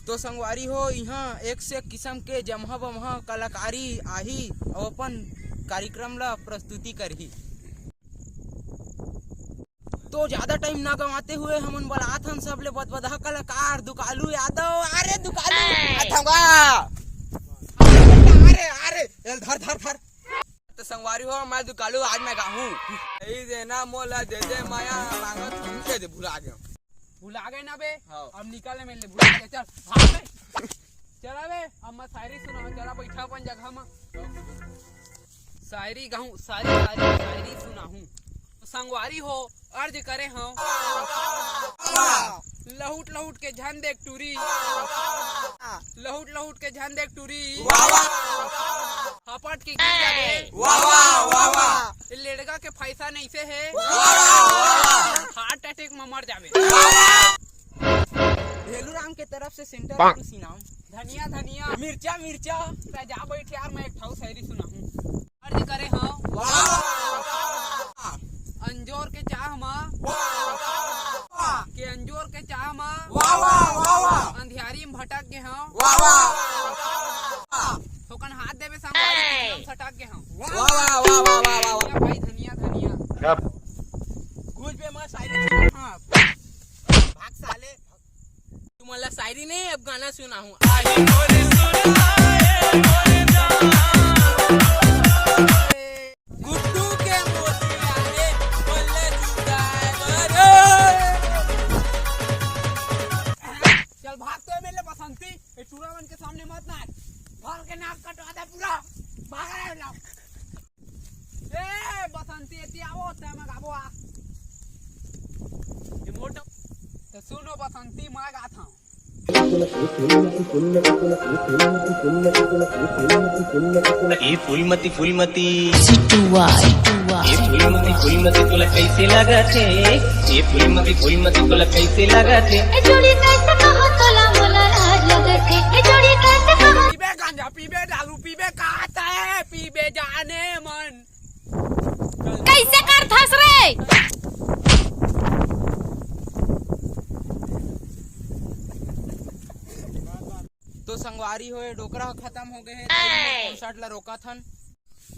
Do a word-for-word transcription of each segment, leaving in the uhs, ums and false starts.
तो संगवारी हो, इहाँ एक से एक किसम के जम्हा बम्हा कलाकारी आही अउ अपन कार्यक्रम ला प्रस्तुति करही। तो ज्यादा टाइम ना गंवाते हुए हमन बलात हन सबले बदबदहा कलाकार दुकालू यादव। अरे दुकालू, अथवा। अरे, अरे, अरे, एल धर, धर, धर। तो संगवारी हो, मैं दुकालू, आज मैं गाहूँ। यही देना मोला दे दे माया, मांगत हूँ, दे दे, भुला गया। भुला गए ना बे? हाँ। अब निकल ले मेरे ले, भुला गए। चल, भाग बे। चला बे, अब मैं शायरी सुनाहूँ, चला बैठा अपन जगह में। शायरी गाहूँ, शायरी, शायरी, शायरी सुनाहूँ। तो संगवारी हो, अर्ज करे हूँ। लहुट लहुट के झन देख टूरी, लहुट लहुट के झन देख टूरी। हपट के गिर जाबे। वाह, वाह, वाह, वाह। ये लेड़गा के पैसा नहीं से है। वाह, वाह, वाह, वाह। हार्ट अटैक में मर जाबे। वाह, वाह। भेलू राम के तरफ से सेंटर पाक। टू सिनाम। धनिया, धनिया। मिर्चा, मिर्चा। तै जा बैठ यार, मैं एक ठाऊ शायरी सुनाहूँ। अर्ज करे हूँ। वाह। अंजोर के चाह मा। वाह। के अंजोर के चाह मा। वाह, वाह, वाह, वाह। अंधियारी में भटक गे हूँ। वाह, वाह। थोकन हाथ देवे संगवारी, कितना सटक गे हूँ। वाह, वाह, वाह, वाह, वाह, वाह। धनिया भाई, धनिया, धनिया। गजब। कुछ भी मत शायरी। हाँ। भाग साले। तुमन ला शायरी नहीं, अब गाना सुनाहूँ। गुड्डू के मोती आए, बल्ले जुटाए बर। चल भाग तो मेरे बसंती, ये टूरा मन के सामने मत नाच। भर के नाक कटवा दे पूरा। भाग रहे लोग। ए बसंती, एती आवो, ते मैं गाबो आ। ये मोटो। तो सुनो बसंती, मैं गात हूँ। ए फूलमती, फूलमती। सिटुआ, सिटुआ। ए फूलमती, फूलमती, तोला कैसे लगत हे? ए फूलमती, फूलमती, तोला कैसे लगत हे? ए जोड़ी कैसे कहो तोला मोला लाज लगत हे? ए जोड़ी कैसे कहो? पीबे गांजा, पीबे दारू, पीबे का आता है, पीबे जाने मन। कैसे करथस रे? तो संगवारी हो, ये डोकरा खत्म हो गए हे, तो ये कॉन्सर्ट ला रोकत हन।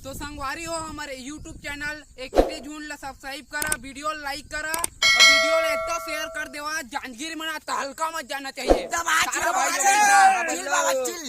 तो संगवारी हो, हमारे YouTube चैनल इकतीस जून ला सब्सक्राइब करा, वीडियो लाइक करा और वीडियो ला इतना शेयर कर देवा, जांजगीर में ना तहलका मच जाना चाहिए। दबा सारा चिल भाई बाबा, लोग चिल बाबा, चिल।